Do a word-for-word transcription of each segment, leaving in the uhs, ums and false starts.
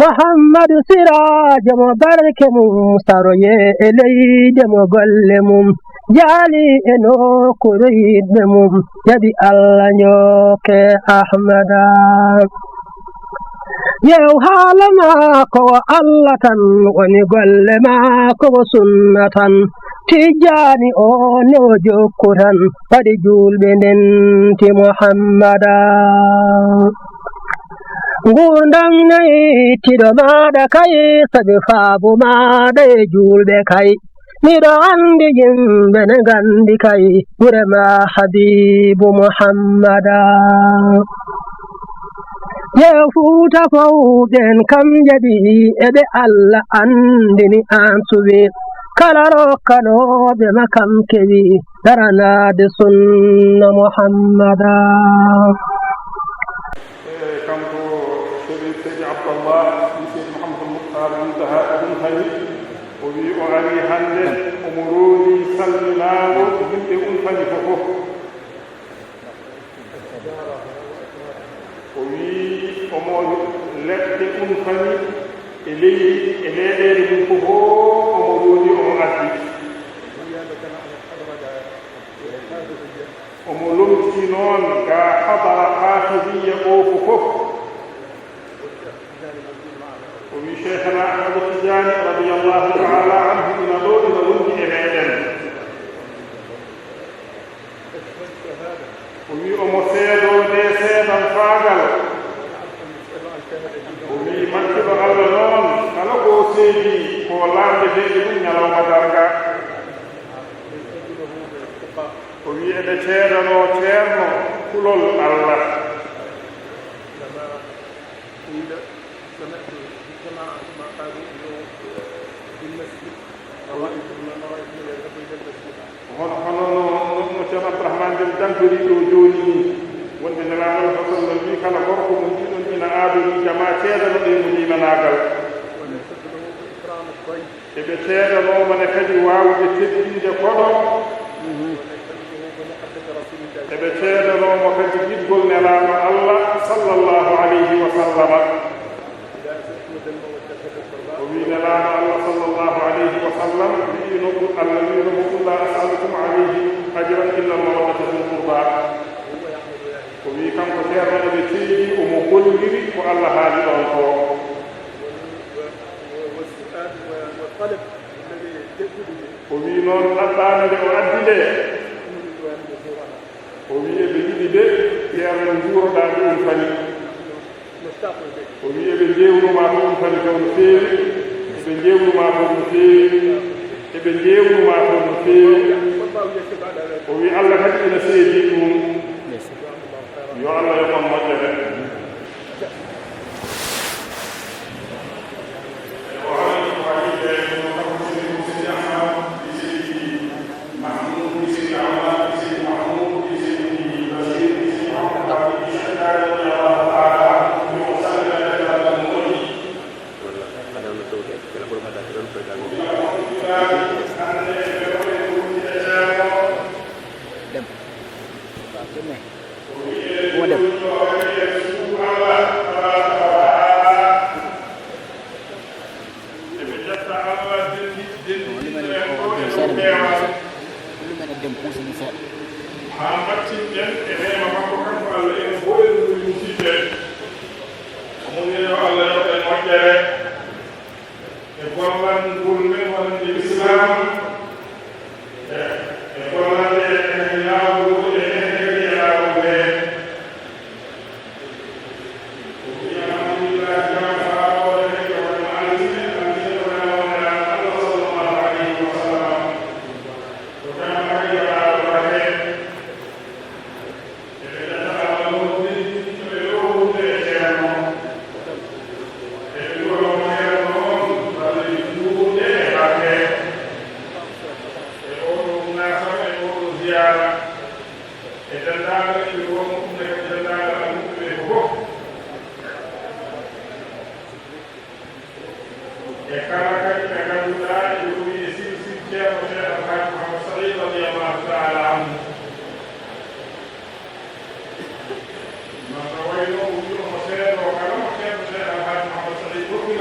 Muhammadu Siraajo mo barke mum saroye e leyde mo golle mum jaali e nokkuure yiɗɓe mum jaɓi Allah njokke Ahmada. Yew haala maako wo Allah tan woni golle maako wo sunna tan. Tijjaani o ne o jokku tan waɗi juulɓe ndenti Muhammada. Nguurndam nayi tiɗo maaɗa kay sabi faabu maaɗa e juulɓe kay. Miɗo anndi yimɓe ne nganndi kay gure ma Habiibu Muhammada. Yew Fuuta fow ɓeen kam jaɓi eɓe Allah anndini aan suɓi kala rokkanooɓe ma kam kewi daranaade sunna Muhammada. E kanko Sherif Seydi Abdallah ɓii Seydi Mouhamadou Moukhtar Mountaha Kounfani, o wii o arii hannde omo roondii salminaango yimɓe Unfani fof fof. O wii omo leɗɗe Unfani e leydi e leyɗeele mum fof fof omo roondii omo addi. Omo lomtii noon ga hadara Haafidiya oo fof fof. O wii Cheikhana Ahmadu Tijaani radiyallahu taala anhu ina ɗoo ina wondi e meeɗen. O wii omo seedoo ndee seedan faagal. O wii makkiɗo Allah noon kala ko o seedii ko laamndeteeɗo ɗum ñalawma darnga. O wii eɓe ceedanoo ceerno kulol Allah. Hono hono no no Ceerno Abdourahmane Dem dantori ɗo jooni nii wonde Nelaaɗo Allah sallam wii kala gorko mo njiiɗon ina aadorii jama ceedano ɗe mo limanaagal. Eɓe ceedanooma ne kadi waawde teddinde koɗo. Eɓe ceedanooma kadi giɗgol Nelaaɗo Allah sallallahu alayhi wa sallama. O wii Nelaaɗo Allah sallallahu alayhi wa sallam wiino Allah wiino mo qul laa as'alukum alayhi ajran illa al-mawaddata fil qurba. O wii kanko Ceerno eɓe ceedi omo golliri ko Allah haali ɗoon ko. O wii noon ɗaɓɓaande nde o addi nde. O wii eɓe yiɗi de Ceerno njuuroɗaa ɓe Unfani. O wii eɓe njeewnu ma to Unfani to no feewi. Eɓe njeewnu ma to no feewi. Eɓe njeewnu ma to no feewi. O wii Allah kadi ina seedi ɗum. Yo Allah yoɓ on moƴƴere. Haa mbattinɗen e neema makko kanko Allah en mboɗen ɗum musiɓɓe. Omo wiya yo Allah yoɓ en moƴƴere. E gollal ngol men wonande Lislaam, e gollal e ñaawgol e nehgere e laawol he. O wiya alhamdulillah, jam faa hoore men ko wonno altine, altine ko wonno wonde Allah sallallahu alayhi wa sallam. Ko jam ari e laawol he. Eɓe ƴetta Allah noon tedduɗo e lowrude e ceerno. Eɓe nduwa mo ceerno noon balɗe juutɗe e barke. E oo ɗoo munaasaba e oo ɗoo ziyaara. E denndaangal ɓe won ɗum e denndaangal almuɓɓe ɓe fof. E kala kadi ɓe ngannduɗaa ina woni e silsil Ceerno Cheikh Al Hadj Mouhamed Saïd radiyallahu taala anhu. No ka wayi no o wiyi omo seedoo kala mo Ceerno Cheikh Al Hadj Mouhamed Saïd rokki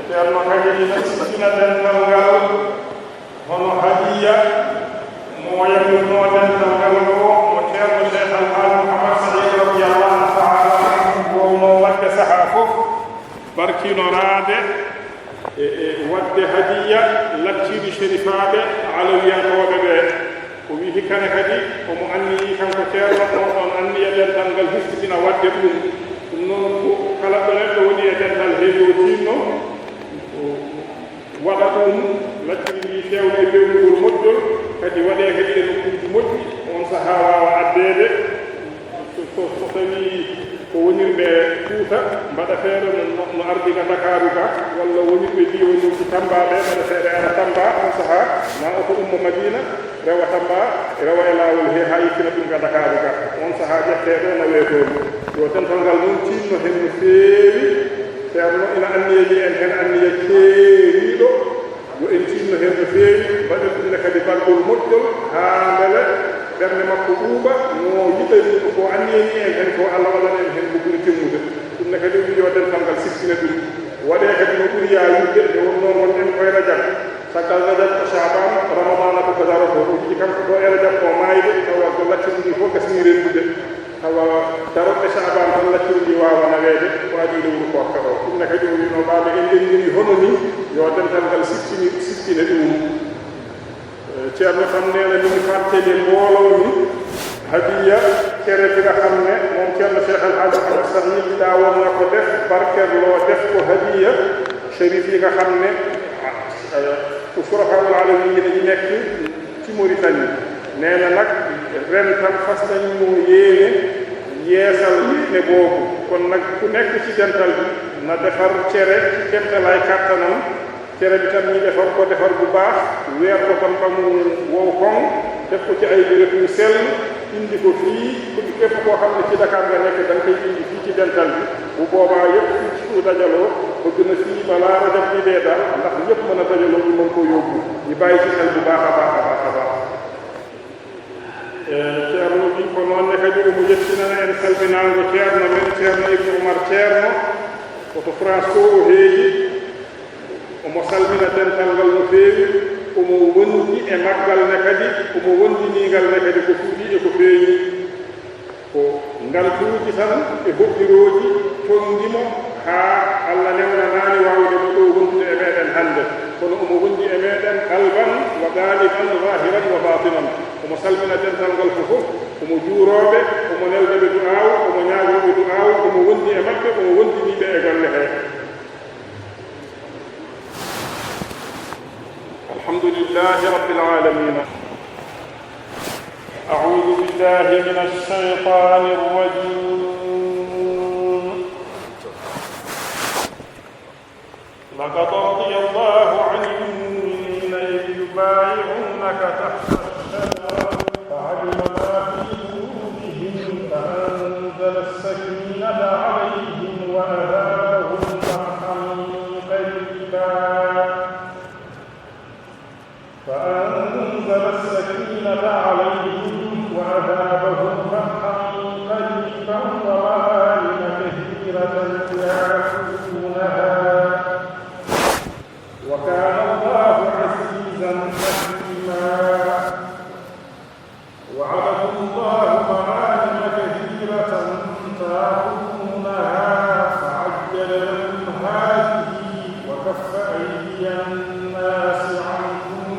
Ceerno kadi ina sifina dental ngal, hono hadiya mo yammirnoo dental ngal o, mo Ceerno Cheikh Al Hadj Mouhammad Saïd radiyallahu taala anhu, ko mo waɗde sahaa fof, barkinoraade e, e waɗde hadiya lacciri sherifaaɓe alawiyankooɓe ɓe. O wiyi hikka ne kadi omo anniyii kanko Ceerno on ɗon anniya dental ngal huftitina waɗde ɗum. Ɗum noon ko kala ɗo neɗɗo woni e dental he yo tinno waɗa ɗum, lacciri ndi fewna e pewnugol moƴƴol, kadi waɗee kadi e nokkuuji moƴƴi, on sahaa waawa addeede. So, so, so tawii ko wonirɓe Fuuta, mbaɗa feere no, no, no ardi ga Ndakaaru ga, walla wonirɓe diiwanuuji Tamba ɓe, mbaɗa feere ara Tamba, on sahaa, ma o ko ummo Madina, rewa Tamba, rewa e laawol he, haa yettina ɗum ga Ndakaaru ga. On sahaa ƴettee ɗo, nawee toon. Yo dental ngal noon tiinno heen no feewi. Ceerno ina anniya en heen anniya keeriiɗo. Yo en tinno heen no feewi, mbaɗen ɗum ne kadi bargol moƴƴol, haa mbele ɓernde makko ɓuuɓa, no yiɗiri ko anniyanii en heen ko, Allah waɗana en heen ko ɓuri timmude. Ɗum ne kadi o wiyi yo dental ngal siftine ɗum. Waɗee kadi no ɓuri yaawirde, nde wonnoo ngonɗen koye Rajab. Caggal Rajab ko Caaban, Ramadaana ko ko darotoo. O yiɗi kanko ɗo e Rajab ko maayde, tawa ko lacciri ndi fof gasnii renndude. Tawa darorɗe Caaban tan lacciri ndi waawa naweede, ko adii lewru koorka o. Ɗum ne kadi o wiynoo, ɓaade en ndenndiri hono nii, yo dental ngal siftini, siftine ɗum. Eh, Ceerno kam nee na mi ngi fàttali mbooloo mi hadiya cere bi nga xam ne moom Ceerno Cheikh El Hadj Ahmed Sakhir daa woon na ko def, barkeeloo def ko hadiya Cherif yi nga xam ne, eh, ko Surafaa'ul Alawiyyiin yi nekk ci Mauritanie. Nee na nag ren tam fas nañu yéene yeesal yéene boobu. Kon nag ku nekk ci dental bi na defar cere ci kemtalaay kàttanam. Cere bi tam ñi defar ko defar bu baax, weer ko tam ba mu wow koŋ, def ko ci ay béréb yu sell, indi ko fii. Ku, képp koo xam ne ci Dakar nga nekk, da nga koy indi fii ci dental bi. Bu boobaa yépp fii ci dajaloo, bëgg na fii balaa Rajab bi dee daal, ndax ñépp mën a dajaloo, ñu mën ko yóbbu. Ñu bàyyi ci xel bu baax a baax a baax a baax. Eh, Ceerno wi ko noon ne kadi omo yettinana en salminaango Ceerno men, Ceerno Ibnu Umar Ceerno, ko to France to o heeyi. Omo salmina dental ngal no feewi, omo wondi e maggal ne kadi, omo wondinii ngal ne kadi ko fuɗi e ko feeñi. Ko ngantuuji tan e hoɗdirooji tonngi mo haa Allah newnanaani waawde mo ɗo wondude e meeɗen hannde. Kono omo wondi e meeɗen qalban wa qaaliban, zaahiran wa baatinan. Omo salmina dental ngal fof, omo juuroo ɓe, omo nelda ɓe du'aawu, omo ñaagoo ɓe du'aawu, omo wondi e maɓɓe, omo wondinii ɓe e golle hee. لله رب العالمين. أعوذ بالله من الشيطان الرجيم. لقد رضي الله عن المؤمنين إذ يبايعونك تحت الشجرة فعلم ما في قلوبهم فأنزل السكينة عليهم وأثابهم فتحا قريبا. فأنزل السكينة عليهم وأثابهم فتحا قريبا ومغانم كثيرة يأخذونها، وكان الله عزيزا حكيما. وعدكم الله مغانم كثيرة تأخذونها فعجل لكم هذه وكف أيدي الناس عنكم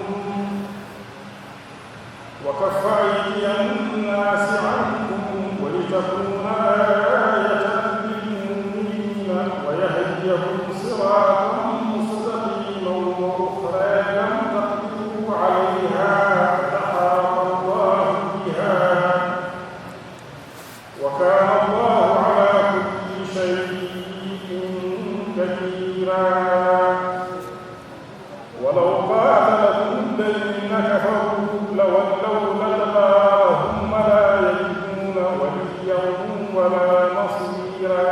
وكف أيدي الناس عنكم ولتكون آية للمؤمنين ويهديكم صراطا مستقيما وأخرى لم تقدروا عليها قد أحاط الله بها وكان الله على كل شيء قديرا. ولو قاتلكم الذين كفروا لولوا الأدبار ثم لا يجدون وليا ولا نصيرا.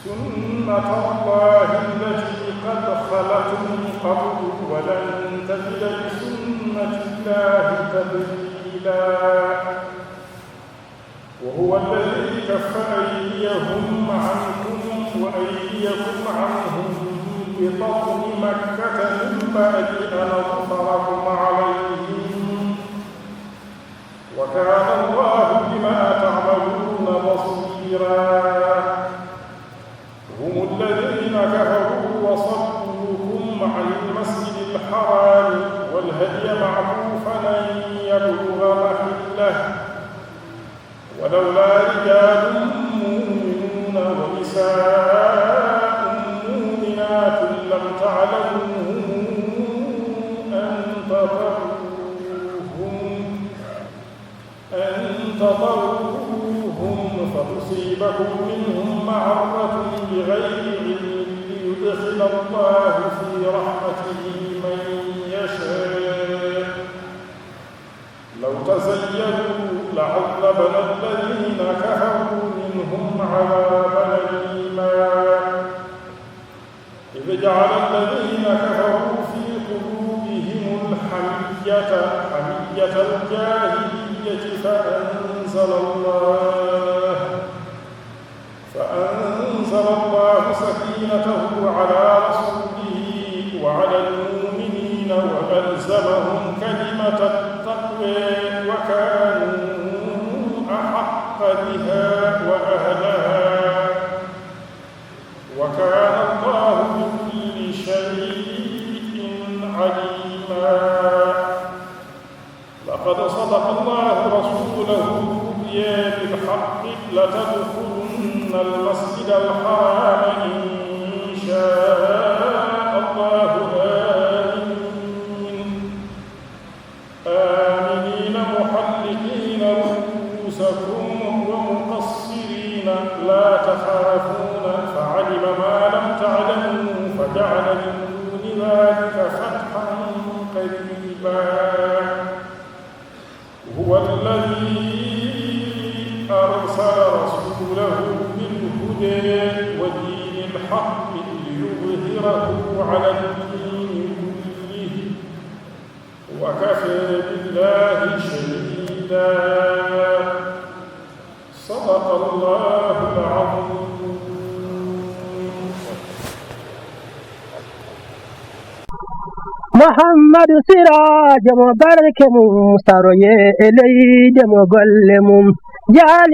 سنة الله التي قد خلت من قبل ولن تجد لسنة الله تبديلا. وهو الذي كف أيديهم عنكم وأيديكم عنهم ببطن مكة من بعد أن أظفركم عليهم، وكان الله بما تعملون بصيرا. هم الذين كفروا وصدوكم عن المسجد الحرام والهدي معكوفا أن يبلغ محله، ولولا رجال مؤمنون ونساء مؤمنات لم تعلموهم أن تطئوهم أن تطئوهم فتصيبكم منهم معرة بغير علم ليدخل الله في رحمته من يشاء. لو تزيلوا لعذبنا الذين كفروا منهم عذابا أليما. إذ جعل الذين كفروا في قلوبهم الحمية، حمية الجاهلية فأنزل الله، فأنزل الله سكينته على رسوله وعلى المؤمنين وألزمهم كلمة التقوى وكانوا أحق بها وأهلها. وكان الله بكل شيء عليما. لقد صدق الله رسوله الرؤيا بالحق لتدخلن المسجد الحرام إن شاء الله آمنين. آمنين محلقين رؤوسكم ومقصرين لا تخافون فعلم ما لم تعلموا فجعل من دون ذلك فتحا قريبا. هو الذي أرسل رسوله بالهدى ودين الحق ليظهره على الدين كله وكفى بالله شهيدا. صدق الله العظيم. Muhammadu Siraajo mo barke mum, saroye e leyde mo golle mum, jaali